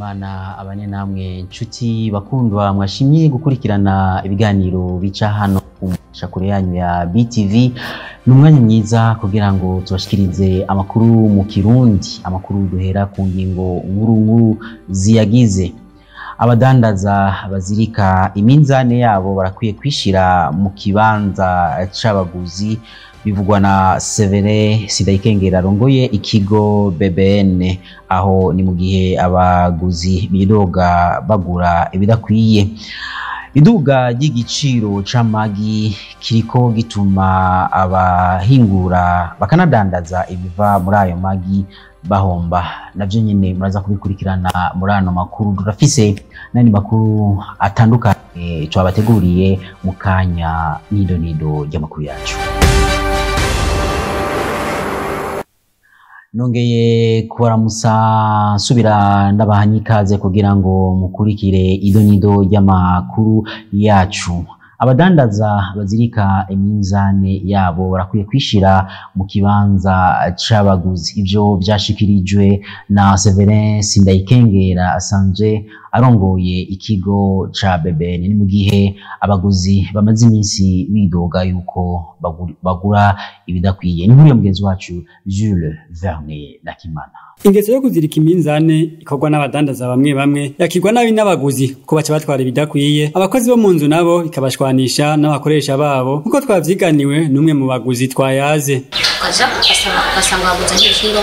Imana abane namwe nshuti bakundwa mwashimye gukurikirana ibiganiro bica hano ku shakure yanyu ya BTV. Ni umwanya mwiza kugira ngo tubashikirize amakuru mu Kirundi, amakuru duhera ku ngingo nkuru nkuru ziyagize. Abadandaza bazirika iminzane yabo barakwiye kwishira mu kibanza c'abaguzi, bivugwa na Severe Sindayikengera arongoye ikigo BBN, aho ni mu gihe abaguzi bidoga bagura ibidakwiye. Iduga ry'igiciro c'amagi kiriko gituma abahingura bakanadandaza ibiva muri ayo magi bahomba, navyo nyene muraza kubikurikirana muri ano makuru. Turafise n'andi makuru atandukanye twabateguriye mu kanya nido nido ry'amakuru yacu. Nongeye kubaramusa nsubira ndabaha ikaze kugira ngo mukurikire idonido ry'amakuru yacu. Abadandaza bazirika iminzane yabo barakwiye kwishira mu kibanza c'abaguzi. Ivyo vyashikirijwe na Severin Sindayikengera asanzwe arongoye ikigo ca BBN. Ni mu gihe abaguzi bamaze iminsi bidoga yuko bagura ibidakwiye. Ni nkuru ya mugenzi wacu Jules Verne Nakimana. Ingeso yo kuzirika iminzane ikorwa n'abadandaza bamwe bamwe yakirwa nabi n'abaguzi kuko baca batwara ibidakwiye, abakozi bo mu nzu nabo ikabashwanisha n'abakoresha babo, nkuko twavyiganiwe n'umwe mu baguzi twayaze. Ukaja ugasanga waguze nk'ikiro,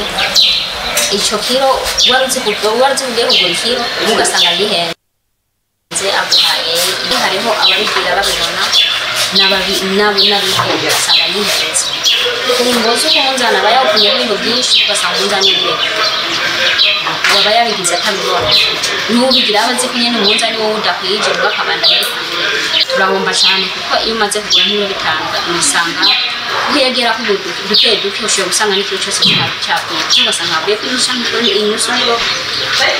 ico kiro waruzi ugiye kugura ikiro ugasanga gihenze, aguhaye. Hariho ababigira babibona n'abihenda ugasanga yihenze. Ku ngo z'uko umunzani aba yawupimye ibintu byinshi, ugasanga umunzani ugiye waba yabigize atabibona, n'ubigira aba azi ko nyene umunzani wowe udakwije, akabandanya ariko. Turahomba cane kuko iyo umaze kugura nk'ibiro 5 usanga ukiyagera ko duke duke ushobora gusanga n'ikiro cose cakwiye, ugasanga havuyeko inusu nk'iro,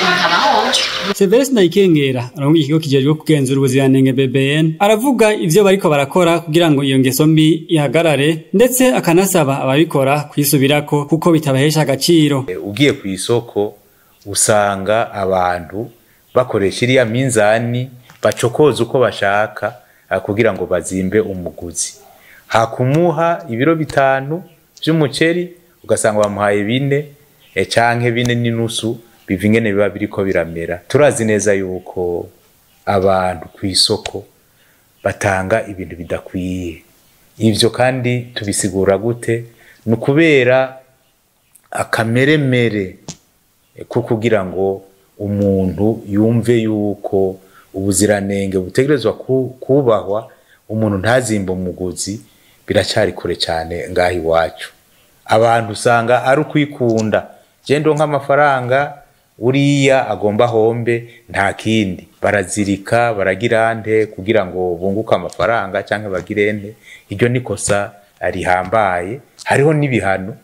umuntu aba ahomvye. Severus Sindayikengera arongoye ikigo kijejwe kugenzura ubuziranenge BBN aravuga ivyo bariko barakora kugira ngo iyo ngeso mbi ihagarare, ndetse akanasaba ababikora kwisubirako kuko bitabahesha agaciro. Ugiye ku isoko usanga abantu bakoresha iriya minzani bacokoza uko bashaka kugira ngo bazimbe umuguzi. Hakumuha ibiro 5 vy'umuceri ugasanga bamuhaye 4 canke 4.5, biva ingene biba biriko biramera. Turazi neza yuko abantu ku isoko batanga ibintu bidakwiye. Ivyo kandi tubisigura gute? Ni ukubera akameremere ko kugira ngo umuntu yumve yuko ubuziranenge butegerezwa kubahwa, umuntu ntazimba umuguzi, biracari kure cyane ngaho iwacu. Abantu usanga ari ukwikunda, je ndonka amafaranga uriya agomba hombe nta kindi, barazirika baragira nte kugira ngo bunguke amafaranga canke bagire nte. Iryo ni kosa rihambaye, hariho n'ibihano.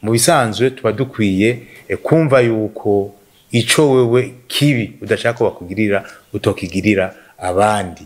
Mu bisanzwe tuba dukwiye kumva yuko ico wewe kibi udashaka bakugirira utokigirira abandi.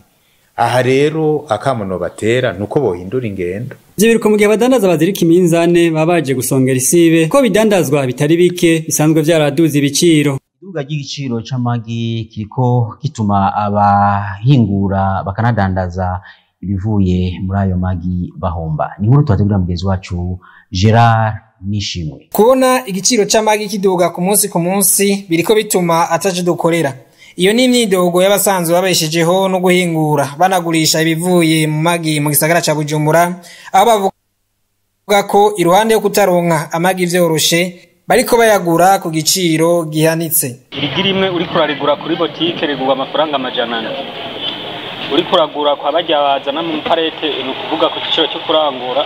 Aha rero akamono batera nuko bohindura ingendo. Ivyo biruko mu gihe abadandaza bazirika iminzane baba baje gusongera isibe ko bidandazwa bitari bike bisanzwe vyaraduze ibiciro. Iduga ry'igiciro c'amagi kiriko gituma abahingura bakanadandaza ibivuye muri ayo magi bahomba. Ni nkuru twategurira mugenzi wacu Gerard Nishimwe. Kubona igiciro c'amagi kiduga ku munsi ku munsi biriko bituma ataje dukorera. Iyo ni imyidogo y'abasanzwe babeshejeho no guhingura banagurisha ibivuye mu magi mu gisagara ca Bujumbura, aho bavuga ko iruhande yo kutaronka amagi vyoroshe bariko bayagura ku giciro gihanitse. Irigi rimwe uriko urarigura kuri botike rigurwa amafaranga 400, uriko uragura kwa barya bazana mu parete, ni ukuvuga ku giciro cyo kurangura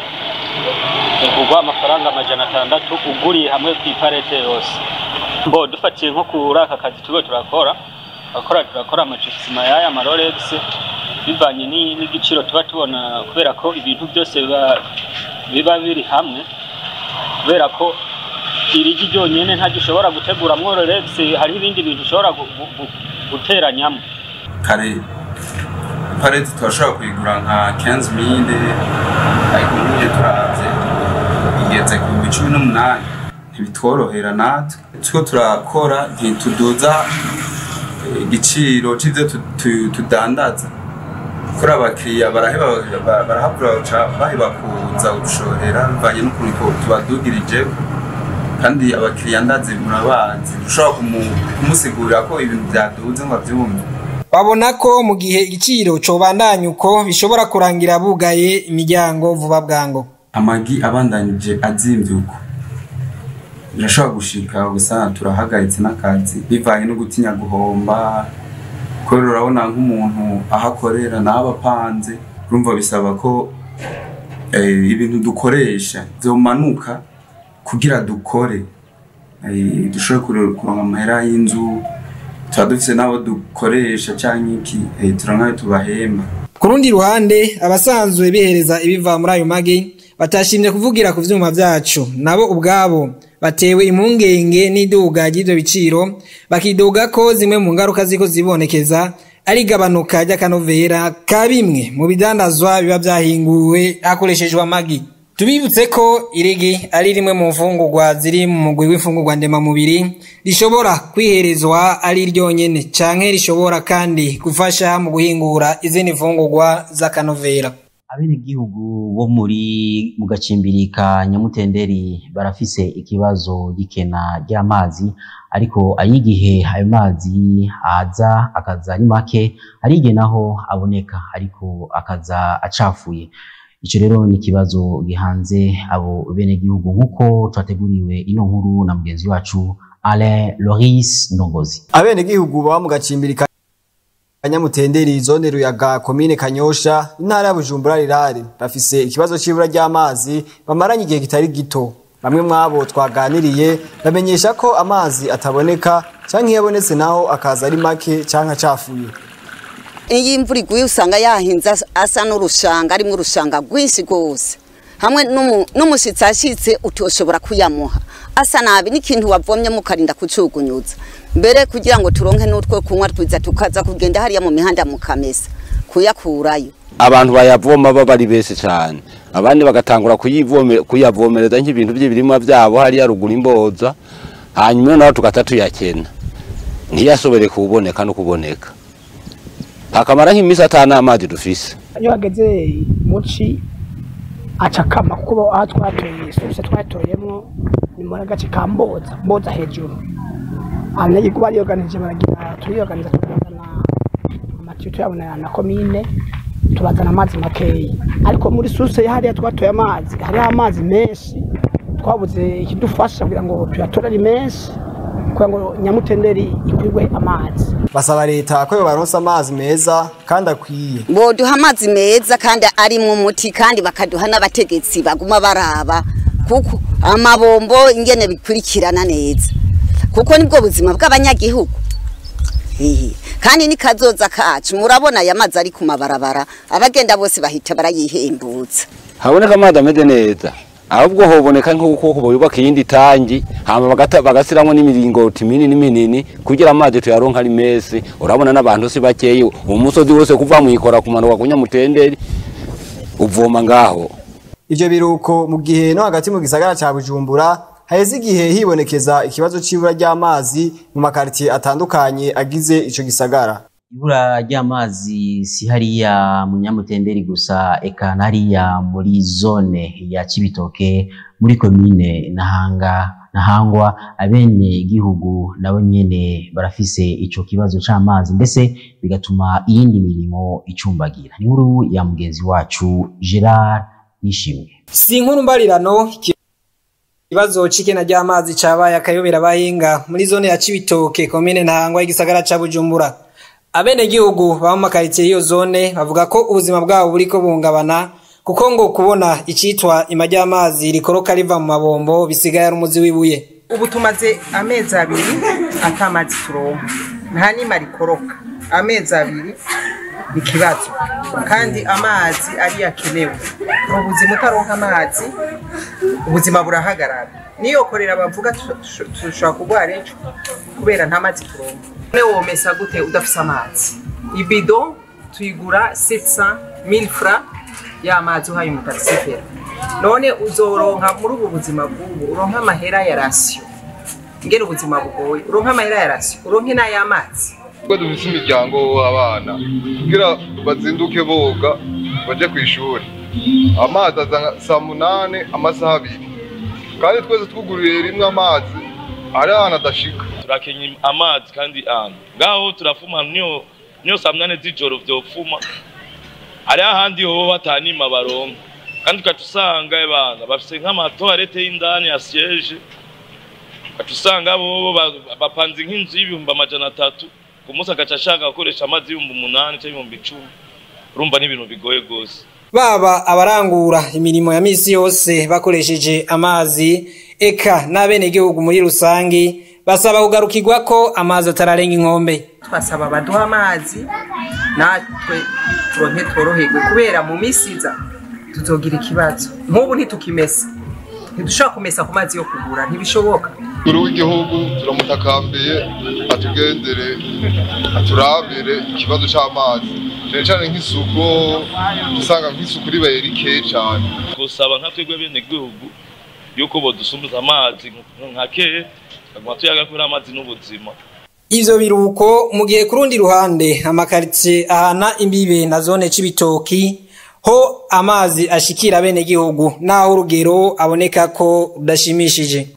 rigurwa amafaranga 600 uguriye hamwe ku iparete yose. Mbo dufatiye nko kuri aka kazi turiko turakora turakora amachisima yaya amarolex bivanye n'igiciro tuba tubona, kubera ko ibintu byose biba biri hamwe, kubera ko irigi ryonyene ntagishobora guteguramwo rolex, hariho ibindi bintu ushobora guteranyamo. Kare parete turashobora kuyigura nka 15,000, ariko nk'ubu turavye igeze ku 18. ntibitworohera natwe. Tuko turakora ntituduza igiciro c'ivyo tudandaza, kuri abakiriya baraheba barahabura baheba kuza gushorera bivanye n'ukuntu tubadugirije, kandi abakiriya ndazi murabazi, ushobora kumusigurira ko ibintu byaduze ngo abyumve. Babona ko mu gihe igiciro cobandanya uko bishobora kurangira bugaye imiryango vuba bwango. Amagi abandanije azimvye uko birashobora gushika gusa turahagaritse n'akazi bivanye no gutinya guhomba, kubera urabona nk'umuntu aho akorera n'aho apanze, urumva bisaba ko ibintu dukoresha vyomanuka kugira dukore, dushobore kuronka amahera y'inzu, tuba dufise n'abo dukoresha canke iki, turonka tubahemba. Ku rundi ruhande, abasanzwe bihereza ibiva muri ayo magi batashimye kuvugira ku vyuma vyacu, nabo ubwabo batewe impungenge n'iduga ry'ivyo biciro, bakiduga ko zimwe mu ngaruka ziko zibonekeza ari igabanuka ry'akanovera ka bimwe mu bidandazwa biba vyahinguwe hakoreshejwe amagi. Tubibutse ko irigi ari rimwe mu mfungurwa ziri mu mugwi w'imfungurwa ndemamubiri rishobora kwiherezwa ari ryonyene canke rishobora kandi gufasha mu guhingura izindi mfungurwa z'akanovera. Abenegihugu bo muri mu gacimbiri ka Nyamutenderi barafise ikibazo gikena ry'amazi, ariko ayigihe ayo mazi aza akaza ari make, arige naho aboneka ariko akaza acafuye. Ico rero ni ikibazo gihanze abo benegihugu, nkuko twateguriwe ino nkuru na mugenzi wacu Alain Loris Ndongozi. Abenegihugu baba mu gacimbiri ka Nyamutenderi, zone Ruyaga, komine Kanyosha, intara ya Bujumbura rirare, bafise ikibazo c'ibura ry'amazi bamaranye igihe kitari gito. Bamwe mwabo twaganiriye bamenyesha ko amazi ataboneka canke yabonetse naho akaza ari make canke acafuye. Iyo imvura iguye usanga yahinze asa n'urushanga, arimwo urushanga rwinshi rwose, hamwe n'umushitsi ashitse utoshobora kuyamuha, asa nabi, n'ikintu wavomye mukarinda kucugunyuza. Mbere kugira ngo turonke n'utwo kunywa twiza tukaza kugenda hariya mu mihanda mukamesa kuyakurayo. Abantu bayavoma baba ari bese cyane, abandi bagatangura kuyavomereza nk'ibintu by'ibirima byabo hariya ruguru imboza, hanyuma naho tugata tuyakena ntiyasobere kuboneka no kuboneka, hakamara nk'imisi atana amazi dufise. Iyo hageze muci acakama, kuko aho twatoye sose twatoyemwo ni muri agace ka Mboza, Mboza hejuru. Abanyagihugu bariyoganije baragira turiyoganiza turazana amatiyo tuyabona na komine, turazana amazi makeyi, ariko muri suse hariya twatoye amazi, hariho amazi menshi twabuze ikidufasha kugira ngo tuyatore ari menshi kugira ngo Nyamutenderi ikwirwe amazi. Basaba leta ko yobaronsa amazi meza kandi akwiye. Boduha amazi meza kandi arimwo umuti, kandi bakaduha n'abategetsi baguma baraba kuko amabombo ingene bikurikirana neza, kuko nibwo buzima bw'abanyagihugu kandi ni kazoza kacu. Murabona aya mazi ari ku mabarabara, abagenda bose bahita barayihembutsa. Haboneka amazi ameze neza, ahubwo hoboneka nk'uko bubaka iyindi tangi, hama bagasiramwo n'imiringoti minini minini kugira amazi tuyaronka ari mesi. Urabona n'abantu si bakeyi, umusozi wose kuva mwikora kumanuka ku Nyamutenderi uvoma ngaho. Ivyo biruko mu gihe no hagati mu gisagara ca Bujumbura haheze igihe hibonekeza ikibazo c'ibura ry'amazi mu makartier atandukanye agize ico gisagara. Ibura ry'amazi si hariya mu Nyamutenderi gusa, eka hariya muri zone ya Cibitoke muri komine Ntahangwa, abene igihugu nabo nyene barafise ico kibazo c'amazi, ndetse bigatuma iyindi mirimo icumbagira. Ni inkuru ya mugenzi wacu Gerard Nishimwe. Si inkuru mbarirano, ikibazo c'ikena ry'amazi cabaye akayobera abahinga muri zone ya Cibitoke, komine Ntahangwa, igisagara ca Bujumbura. Abenegihugu baba mu makaritsiye y'iyo zone bavuga ko ubuzima bwabo buriko buhungabana, kuko ngo kubona icitwa ima ry'amazi rikoroka riva mu mabombo bisigaye ari umuzi w'ibuye. Ubu tumaze amezi abiri ata mazi turonka, nta nima rikoroka, amezi abiri ni ikibazo, kandi amazi ari yakenewe. Ubuzima utaronka amazi ubuzima burahagarara, niyo korera bavuga tushobora kurwara ejo kubera nta mazi turonka. None womesa gute udafise amazi? Ibido tuyigura 700 1000 francs y'amazi uhaye umutaxifera. None uzoronka muri ubu buzima bw'ubu, uronka amahera ya ration, ngene ubuzima bugoye, uronka amahera ya ration, uronke n'ay'amazi. Twe dufise imiryango, abana kugira bazinduke boga baje kw'ishuri, amazi aza saa 8, amasaha 2, kandi twese twugururiye rimwe amazi ari ahantu adashika. Turakenye amazi, kandi ahantu ngaho turafuma niyo saa 8 z'ijoro vyopfuma ari ahandi hoho batanima baronka, kandi ugaca usanga abana bafise nk'ama toilettes y'indani ya siège, ugaca usanga bobo bapanze nk'inzu y'300,000 ku munsi, agaca ashaka gukoresha amazi y'8,000 canke 10,000. Urumva ni ibintu bigoye gose. Baba abarangura imirimo ya misi yose bakoresheje amazi, eka n'abenegihugu muri rusangi, basaba kugarukirwa ko amazi atararenga inkombe. Twasaba baduha amazi natwe turonke tworoherwe, kubera mu misi iza tuzogira ikibazo. Nk'ubu ntitukimesa, ntidushobora kumesa ku mazi yo kugura, ntibishoboka. Umukuru w'igihugu turamutakambiye atugendere, aturabire ikibazo c'amazi, cane cane nk'isuku. Usanga nk'isuku ribaye rikeyi cane. Gusaba nka twebwe bene gihugu yuko bodusumbiza amazi nka kera, tukaguma tuyaga, kubera amazi n'ubuzima. Ivyo biruko mu gihe ku rundi ruhande amakaritsiye ahana imbibe na zone Cibitoki ho amazi ashikira bene gihugu, naho urugero aboneka ko rudashimishije.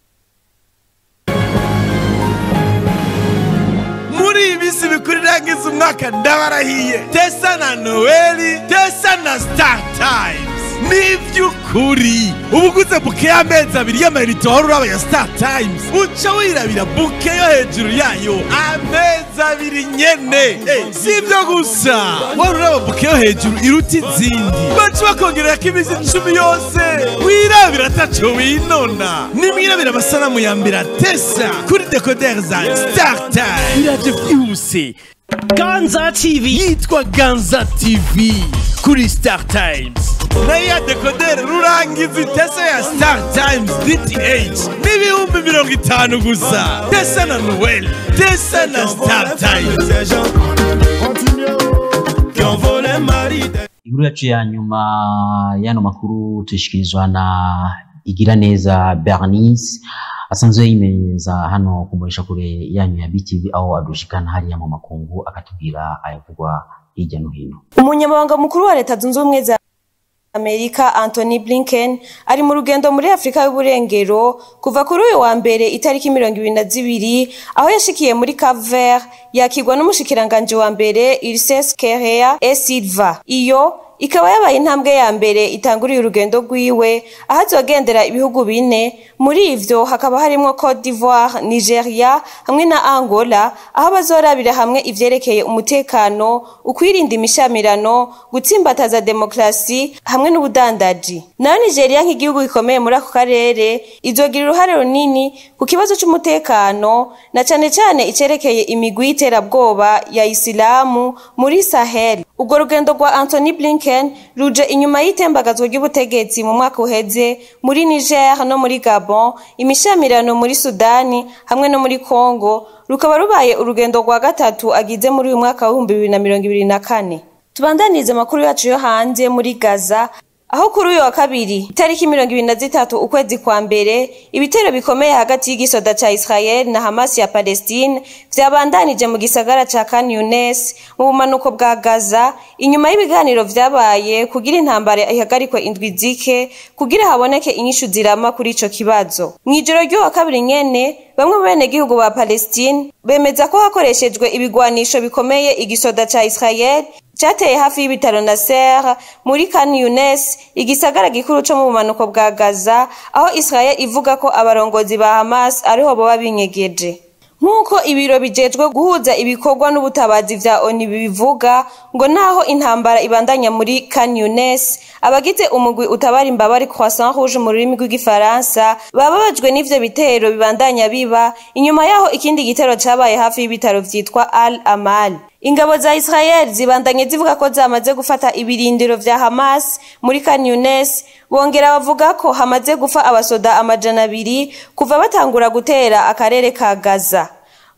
Muri iyi minsi mikuru irangiza umwaka, ndabarahiye, tesa na Noheli, tesa na Star Times. N'iby'ukuri, uba uguze bouquet y'amezi 2 y'ama unités wahora uraba ya Star Times, uca wirabira bouquet yo hejuru yayo amezi 2 nyene. Si ibyo gusa, wahora uraba bouquet yo hejuru iruta izindi, baca bakongererako iminsi 10 yose wirabira ataco winona. Nimwirabira amasanamu ya mbere atesa kuri décodeur za Star Times. Biravye vyihuse, Ganza TV yitwa Ganza TV kuri Star Times, nayo ya décodeur rurangiza itesa ya Star Times DTH n'50,000 gusa. Tesa na Noel, tesa na Star Times. Inkuru yacu ya nyuma y'ano makuru tuyishikirizwa na Igiraneza Bernice, asanzwe yimenyereza hano ku kure yanyu ya BTV, aho adushikana hariya mu makungu akatubwira ayavugwa hirya no hino. Umunyamabanga mukuru wa Leta Zunze Ubumwe za Amerika Anthony Blinken ari mu rugendo muri Afrika y'Uburengero kuva kuri uyu wa mbere itariki 22, aho yashikiye muri Cape Verde yakirwa n'umushikiranganje wa mbere Ulysses Correa e Silva. Iyo ikaba yabaye intambwe ya mbere itanguriye urugendo rwiwe, aho azogendera ibihugu bine. Muri ivyo hakaba harimwo Cote d'Ivoire, Nigeria hamwe na Angola, aho bazorabira hamwe ivyerekeye umutekano, ukwirinda imishamirano, gutsimbataza demokrasi hamwe n'ubudandaji. Nayo Nigeria nk'igihugu gikomeye muri ako karere izogira uruhare runini ku kibazo c'umutekano, na cane cane icerekeye imigwi y'iterabwoba ya Isilamu muri Sahel. Urwo rugendo rwa Anthony Blinken ruje inyuma y'itembagazwa ry'ubutegetsi mu mwaka uheze muri Niger no muri Gabon, imishamirano muri Sudani hamwe no muri Congo, rukaba rubaye urugendo rwa gatatu agize muri uyu mwaka wa 2024. Tubandanirize amakuru yacu yo hanze muri Gaza, aho kuri uyu wa kabiri itariki 23 ukwezi kwa mbere ibitero bikomeye hagati y'igisoda ca Israel na Hamas ya Palestine vyabandanije mu gisagara ca Khan Younes mu bumanuko bwa Gaza, inyuma y'ibiganiro vyabaye kugira intambara ihagarikwe indwi zike kugira haboneke inyishu zirama kuri ico kibazo. Mw'ijoro ry'uwa kabiri nyene, bamwe mu benegihugu ba Palestine bemeza ko hakoreshejwe ibigwanisho bikomeye igisoda ca Israel cateye hafi y'ibitaro Nasser muri Khan Younes, igisagara gikuru co mu bumanuko bwa Gaza, aho Israel ivuga ko abarongozi ba Hamas ariho boba binyegeje. Nk'uko ibiro bijejwe guhuza ibikorwa n'ubutabazi vya ONU bibivuga, ngo naho intambara ibandanya muri Khan Younes, abagize umugwi utabara imbabare Croissant Rouge mu rurimi rw'igifaransa bababajwe n'ivyo bitero bibandanya biba, inyuma yaho ikindi gitero cabaye hafi y'ibitaro vyitwa Al Amal. Ingabo za Israel zibandanye zivuga ko zamaze gufata ibirindiro vya Hamas muri Khan Younes, bongera bavuga ko hamaze gufa abasoda 200 kuva batangura gutera akarere ka Gaza.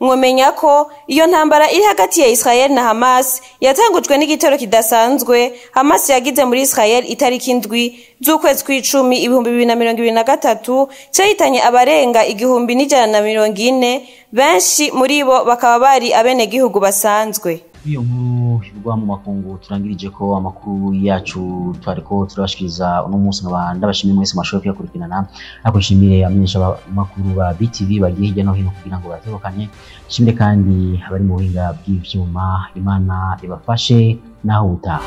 Mwomenya ko iyo ntambara iri hagati ya Israel na Hamas yatangujwe n'igitero kidasanzwe Hamas yagize muri Israel itariki 7 z'ukwezi kw'icumi 2023, cahitanye abarenga 1140, benshi muri bo bakaba bari abenegihugu basanzwe. Iyo nkuru ivugwa mu makungu turangirije ko amakuru yacu twariko turabashikiriza uno munsi. Nkaba ndabashimiye mwese mwashoboye kuyakurikirana, ariko nshimire abamenyesha makuru ba BTV bagiye hirya no hino kugira ngo batorokanye. Nshimire kandi abari mu buhinga bw'ivyuma. Imana ibafashe, naho utaha.